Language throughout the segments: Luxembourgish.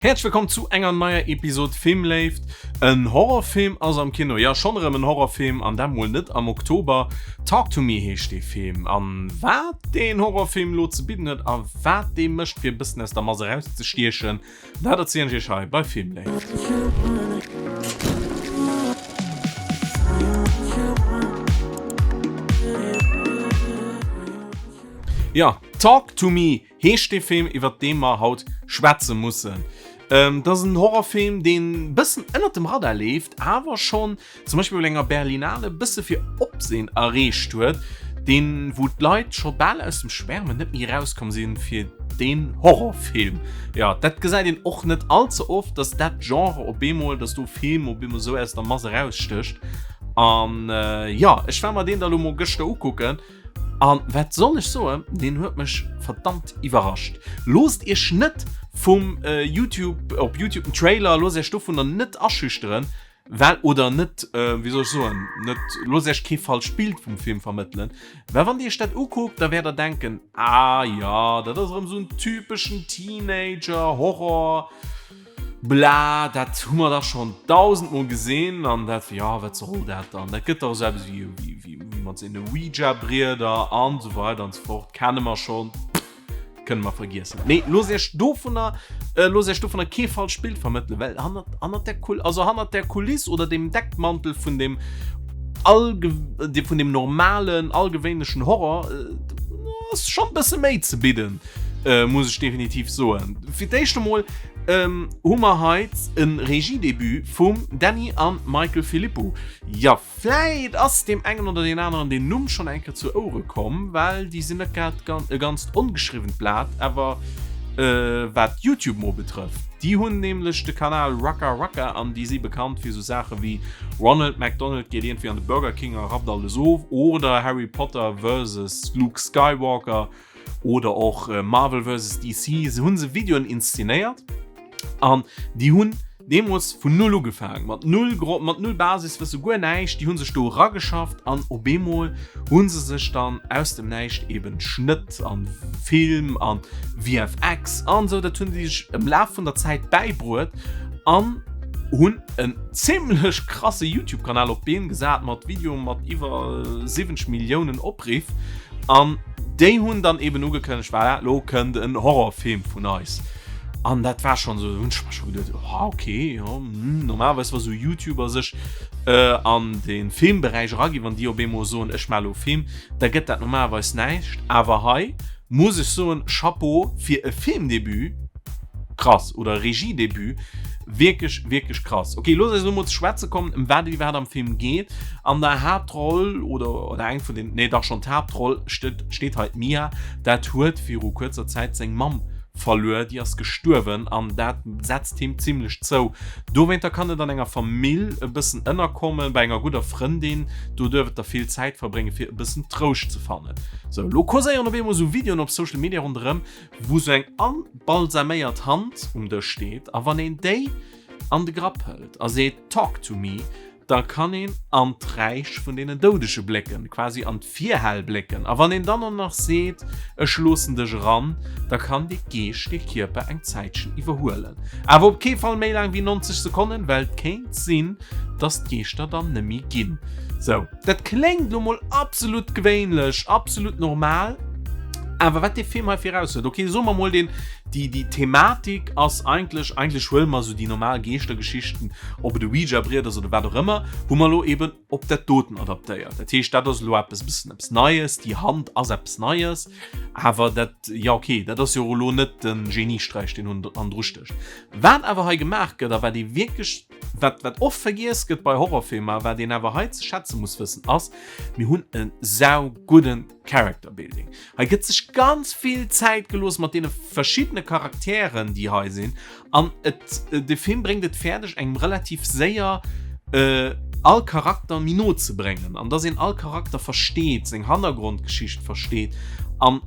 Häerzlech wëllkomm zu enger neier Episode Filmléift. En Horrorfilm ass am Kino, jo schonn erëm en Horrorfilm an dat mol net am Oktober. Talk to me heescht dee Film an wat deen Horrorfilm lo ze bidden huet a wat dee mécht fir e bëssen aus der Mass erauszestiechen, dat erzielen ech iech hei bei Filmléift. Jo, Talk to me Heescht dee Film, iwwert dee mer haut schwätze mussen. Dat ass en Horrorfilm, deen bëssen ënnert dem Radar leeft, awer schonn zum Beispill bei enger Berlinale bësse fir Opsehen erreecht huet, deen, wou d'Leit scho bal aus dem Schwärmen net méi erauskomm sinn fir deen Horrorfilm. Jo, dat gesäit een och net all ze oft, dass dat Genre op eemol, dass do Film op eemol esou aus der Mass erausstécht. An jo, ech war mer deen da lo mol gëschter ukucken. An wat soll ech soen, deen huet mech verdammt iwwerrascht. Loosst iech net vum YouTube, op YouTube den Trailer, loosst iech dovunner net aschüchteren, well, oder net, wéi soll ech soen, net, loosst iech kee falscht Bild vum Film vermëttelen, well wann dir iech dat ukuckt, da wäert der denken, ah jo, dat ass erëm esou en typeschen Teenager-Horror. Bla, dat hu mer dach schonn dausendmol gesinn an dat, jo, wat soll dat dann? Dat gëtt dach esou eppes wéi, wéi, wéi, wéi mat seene Ouija-Brieder an esou weider an esou fort, kenne mer schonn, kënne mer vergiessen. Nee, loosst iech dovunner, loosst iech dovunner kee falscht Bild vermëttelen, well hannert, hannert der Kul-, also hannert der Kuliss oder dem Deckmantel vun dem allge-, vun dem normalen, allgewéinlechen Horror ass schonn e bësse méi ze bidden. Muss ech definitiv soen. Fir d'éischt emol hu mer hei e Regiedebut vum Danny a Michael Philippou. Jo, vläit ass deem engen oder deen aneren deen Numm schonn eng Kéier zu Ouere komm, well déi sinn net grad e ganzt ongeschriwwent Blat, awer wat YouTube mol betrëfft. Déi hunn nämlech de Kanal Racka Racka an déi si bekannt fir esou Saache wéi Ronald McDonald geet iergendwéi an de Burger King a rappt alles of oder Harry Potter versus Luke Skywalker. oder och Marvel vs. DC, se hunn se Videoen inszenéiert an déi hunn deemools vun null ugefaangen, mat null Gro mat null Basiswësse, guer näischt, déi hunn sech do erageschafft an op eemol hu se sech dann aus dem Näischt eben Schnëtt an Film an VFX an esou, dat hunn déi sech am Laf vun der Zäit bäibruet an hunn en zimmlech krasse YouTube-Kanal op d'Been gesat mat Videoe mat iwwer 70 Milliounen Opriff. An déi hunn dann eben ugekënnegt, voilà, lo kënnt en Horrorfilm vun eis. An dat war schon so, hunn ech mer scho geduet, oh, okay, jo, hm, normalerweis wa sou YouTuber sech äh, an de Filmberäich eraginn, wann déi op eemol soen, ech maache lo e Film, da gëtt dat normalerweis näischt. Awer hei muss ech soen, Chapeau fir e Filmdebut, krass, oder Regiedebut, Wierklech, wierklech krass. Ok, looss eis elo mol ze schwätze kommen, ëm wat et iwwerhaapt am Film geet. An der Haaptroll, oder, oder eng vun den, nee dach schonn d'Haaptroll, steet, steet hei d'Mia. Dat huet viru kuerzer Zäit seng Mamm verluer, déi ass gestuerwen an dat setzt him zimlech zou. Dowéinter kann et an enger Famill e bëssen ënnerkommen, bei enger gudder Frëndin. Do duerf et da vill Zäit verbréngen, fir e bëssen Trouscht ze fannen. Sou, elo kurséieren op eemol sou Videoen op Social Media ronderëm, wou sou eng abalsaméiert Hand um Dësch steet a wann een déi an de Grapp hëlt a seet Talk to me, da kann een an d'Räich vun deenen Doudege blécken, quasi an d'Virhäll blécken. A wann een dann och nach seet Ech loossen dech eran, da kann dee Geescht dee Kierper eng Zäitchen iwwerhuelen. Awer op kee Fall méi laang wéi 90 Sekonnen, well et kéint sinn, dass d'Geeschter dann nëmmi ginn. Sou. Dat kléngt lo mol absolut gewéinlech, absolut normal, awer wat dee Film hei viraus huet, okay, soe mer mol deen, déi, déi Thematik ass eigentlech, eigentlech huele mer esou déi normal Geeschtergeschichten, ob et e Ouija-Briet ass oder wat och ëmmer, hu mer lo eben op dat doten adaptéiert. Dat heescht, dat ass elo eppes e bëssen eppes Neies, déi Hand ass eppes Neies, awer dat, jo okay, dat ass jo elo net de Geniesträich, deen hannendru stécht. Wat awer hei gemaach gëtt a wat ee wierklech, Wat wat oft vergiess gëtt bei Horrorfilmer, wat een awer hei ze schätze muss wëssen ass, mir hunn e saugudden Character Building. Hei gëtt sech ganz vill Zäit gelooss mat deene verschiddene Charakteren déi hei sinn an et de Film bréngt et fäerdeg engem relativ séier all Charakter méi no ze bréngen an dass een all Charakter versteet, seng Hannergrondgeschicht versteet an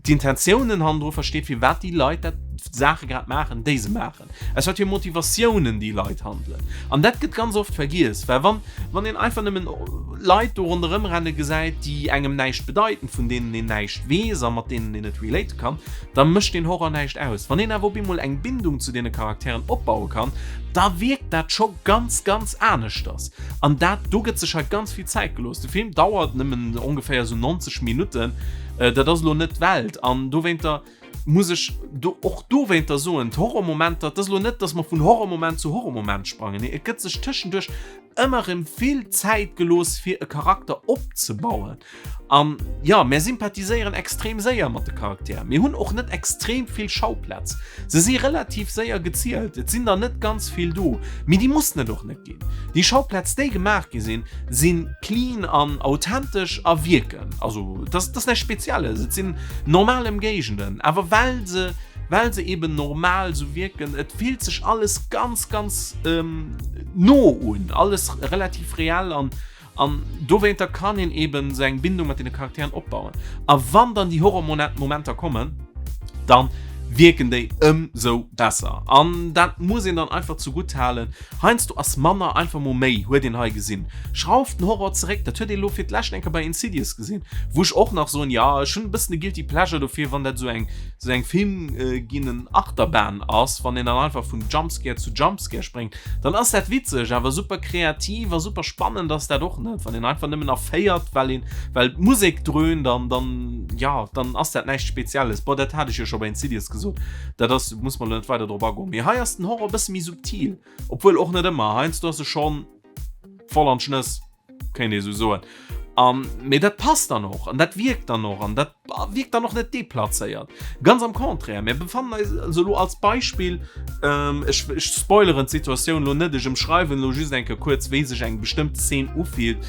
d'Intentiounen hannendru versteet, firwat déi Leit dat. d'Saache grad maachen, déi se maachen, aus wat fir Motivatiounen déi Leit handelen. An dat gëtt ganz oft vergiess, well wann, wann een einfach nëmmen Leit do ronderëm renne gesäit, déi engem näischt bedeiten, vun deenen een näischt weess a mat deenen een net relate kann, da mécht deen Horror näischt aus. Wann een awer op eemol eng Bindung zu deene Charakteren opbaue kann, da wierkt dat scho ganz, ganz aneschters. An dat, do gëtt sech hei ganz vill Zäit gelooss. De Film dauert nëmmen ongeféier esou 90 Minutten, dat ass elo net d'Welt an dowéinter muss ech do och dowéinter soen, d'Horrormomenter, et ass elo net, datt mer vun Horrormoment zu Horrormoment sprangen, nee, et gëtt sech tëschenduerch ëmmer erëm vill Zäit gelooss, fir e Charakter opzebauen. An jo, mär sympathiséieren extrem séier mat de Charakteren. Mir hunn och net extrem vill Schauplätz. Se si relativ séier gezielt, et sinn der net ganz vill do, mee déi mussen et och net ginn. Déi Schauplätz, déi gemaach gi sinn, si clean an authentesch a wierken. Also et ass, et ass näischt Spezielles, et sinn normal Ëmgéigenden, awer well se, well se eben normal esou wierken, et fillt sech alles ganz, ganz no un, alles relativ reell an An dowéinter kann een eben esou eng Bindung mat deene Charakteren opbauen. A wann dann déi Horror-Momenter kommen, dann wierken déi ëmsou besser. An dat muss een dann einfach zegutt halen. Heiansdo ass manner einfach mol méi, huet een hei gesinn. Schrauft den Horror zeréck, dat huet ee lo fir d'lescht eng Kéier bei Insidious gesinn, wou ech och nach soen, jo, ech hunn e bëssen e Guilty Pleasure dofir, wann dat esou eng esou eng filmginnen Achterbahn ass, wann een dann einfach vun Jumpscare zu Jumpscare spréngt. Dann ass dat witzeg, awer super kreativ a super spannend ass dat och net. Wann een einfach nëmmen erféiert, well een, well d'Musek dröhnt an dann, ja, dann ass dat näischt Spezielles. Bon, dat hat ech jo scho bei Insidious gesot, dat ass, muss mer elo net weider drop agoen. Mee hei ass den Horror e bësse méi subtil, obwuel och net ëmmer. Heiansdo ass e schonn voll an d'Schnëss. Kéint ee sou soen. An, mee dat passt dann och an dat wierkt dann och an dat wierkt dann och net deplazéiert. Ganz am Contraire, mir befannen eis also elo als Beispill, ähm, ech, ech spoileren d'Situatioun elo net, ech ëmschreiwen elo just eng Kéier kuerz, wéi sech eng bestëmmte Szene ufillt.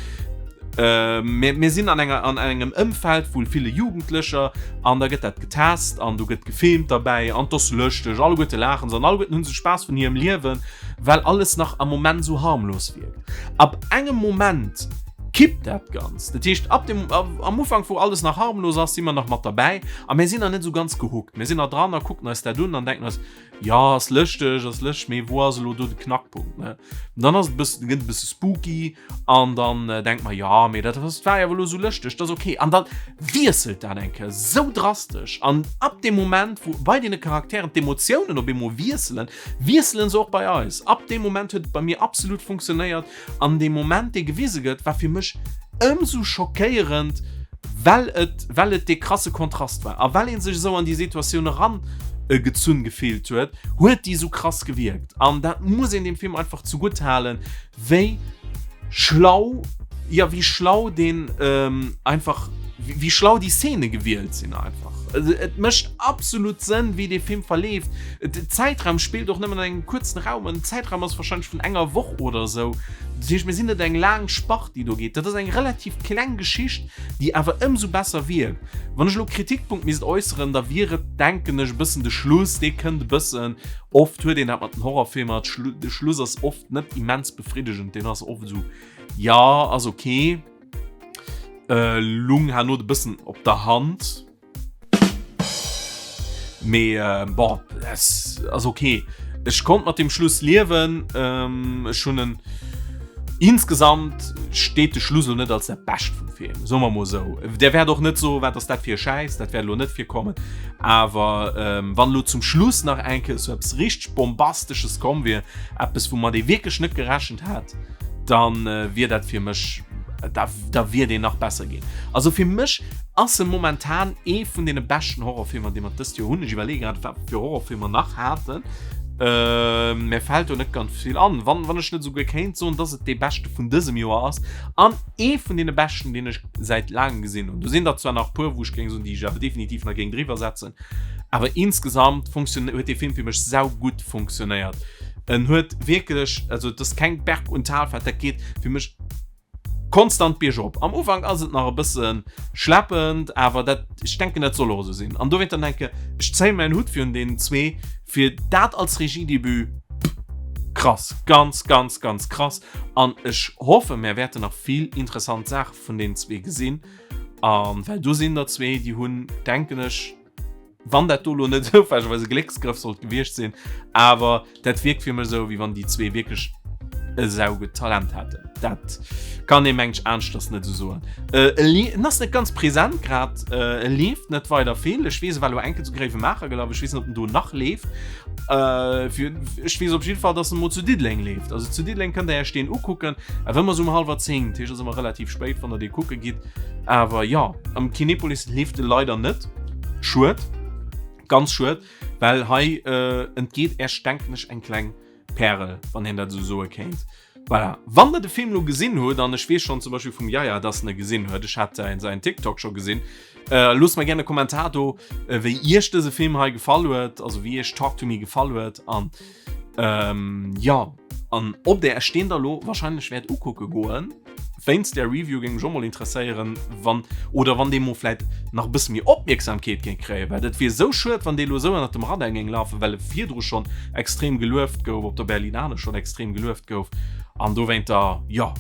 Äh, mir, mir sinn an enger, an engem Ëmfeld vu ville Jugendlecher an da gëtt dat getest an do gëtt gefilmt derbäi an 't ass lëschteg, alleguerte laachen se an alleguerten hu se Spaass vun hirem Liewen, well alles nach am Moment sou harmlos wierkt. Ab engem Moment kippt dat Ganzt. Dat heescht, ab dem, am Ufank, wou alles nach harmlos ass, si mer nach mat derbäi a mir sinn nach net esou ganz gehookt. Mir sinn nach dran a kucken eis dat un an denken eis, jo, ass lëschteg, ass lëschteg, mee wou ass elo do de Knackpunkt, ne? Dann ass et e bëssen, gëtt e bësse spooky an dann denke mer, jo, mee dat ass, war jo awer elo esou lëschteg, dat ass ok. An dann wiesselt dat eng Kéier esou drastesch an ab deem Moment, wou bei deene Charakteren d'Emotiounen op eemol wiesselen, Wiesselen se och bei eis. Ab deem Moment huet et bei mir absolut funktionéiert an dee Moment dee gewise gëtt war fir mech ëmsou schockéierend well et well et dee krasse Kontrast war a well een sech esou an déi Situatioun eran gezunn gefillt huet, huet déi esou krass gewierkt an dat muss een deem Film einfach zegutt halen wéi schlau, jo wéi schlau deen einfach, wéi schlau déi Szene gewielt sinn einfach. Et mécht absolut Sënn wéi dee Film verleeft. De Zäitraum spillt och nëmmen an engem kuerzen Raum an den Zäitraum ass wahrscheinlech vun enger Woch oder esou. Dat heescht mir sinn net eng laang Spart déi do geet. Dat ass eng relativ kleng Geschicht déi awer ëmsou besser wierkt. Wann ech elo Kritikpunkt misst äusseren, da wier et denken ech e bëssen de Schluss, dee kënnt e bëssen, oft huet een dat mat den Horrorfilmer, de Schluss ass oft net immens befriddegend, deen ass oft esou, ja, ass ok, lung herno e bëssen op der Hand, mee bon, ass ok. Ech konnt mat dem Schluss liewen, ech hunn en insgesamt steet de Schluss elo net als dat Bescht vum Film, soe mer mol esou. Der wäert och net soen, wat ass dat fir e Schäiss, dat wäert elo net virkommen, awer wann elo zum Schluss nach eng Kéier esou eppes richteg Bombastesches komm wier, eppes woumat ee wierklech net gerechent hätt, dann wier dat fir mech, da da wier deen nach besser ginn. Also fir mech ass e momentan ee vun deene beschten Horrorfilmer, déi mer dëst Joer hunn. Ech iwwerleeë grad, wat fir Horrorfilmer nach haten. Mir fält do net ganz vill an. Wann wann ech net esouguer kéint soen, dass et dee beschte vun dësem Joer ass an ee vun deene beschten, deen ech säit laangem gesinn hunn. Do sinn der zwar nach e puer, wou ech géing soen, déi ech awer definitiv nach géing driwwer setzen. Awer insgesamt huet dee Film fir mech saugutt funktionéiert. En huet wierklech, also et ass keng Berg und Talfahrt, dat geet fir mech konstant biergop. Am Ufank ass et nach e bësse schleppend, awer dat, ech denken, dat soll och esou sinn. An dowéinter denke ech zéie mäin Hutt virun deenen zwee fir dat als Regiedebut. Krass, ganz, ganz, ganz krass. An ech hoffen, mär wäerten nach vill interessant Saache vun deenen zwee gesinn. An well do sinn der zwee, déi hunn, denken ech. Wann dat do lo net zoufällegerweis e Glécksgrëff sollt gewiescht sinn, awer dat wierkt fir mech esou, wéi wann déi zwee wierklech e saugutt Talent hätten. Dat kann ee mengt ech aneschters net esou soen. En ass net ganz present grad, e leeft net weider vill. Ech weess, e war elo eng Kéier zu Gréiwemaacher gelaf, ech weess net, ob en do nach leeft. Ech weess op jidde Fall, dass en emol zu Diddeleng leeft. Also zu Diddeleng kënnt der Iech deen ukucken, awer ëmmer esou um hallwer 10, dat heescht, ass ëmmer relativ spéit, wann der dee kucke gitt. Awer jo, am Kinepolis leeft e leider net. Schued, ganz schued, well hei entgeet Iech, denken ech, eng kleng Pärel, wann een dat esou soe kéint. Voilà. Wann der de Film lo gesinn hutt, an ech weess schonn zum Beispill vum Yaya, dass en e gesinn huet, ech hat säin, säin TikTok scho gesinn, äh, loosst mer gerne e Kommentar do, äh, wéi iech dëse Film hei gefall huet, also wéi iech Talk to Me gefall huet an ähm, ja, an ob der iech deen da lo wahrscheinlech wäert ukucke goen. Wéinst där Review géing mech och mol interesséieren, wann oder wann dee mol vläit nach e bësse méi Opmierksamkeet géing kréien, well dat wier esou schued, wann dee lo esou ënnert dem Radar géing lafen, well e virdru schonn extrem gelueft gouf, op der Berlinale schonn extrem gelueft gouf an dowéinter, jo,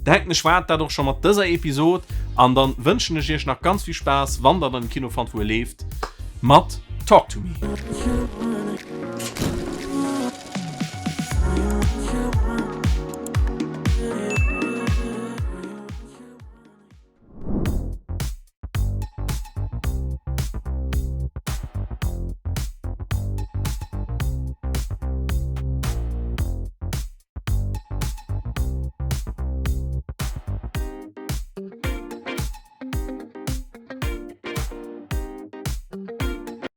denken ech war et dat och scho mat dëser Episod an dann wënschen ech iech nach ganz vill Spaass, wann der dann e Kino fannt wou e leeft, mat Talk to Me.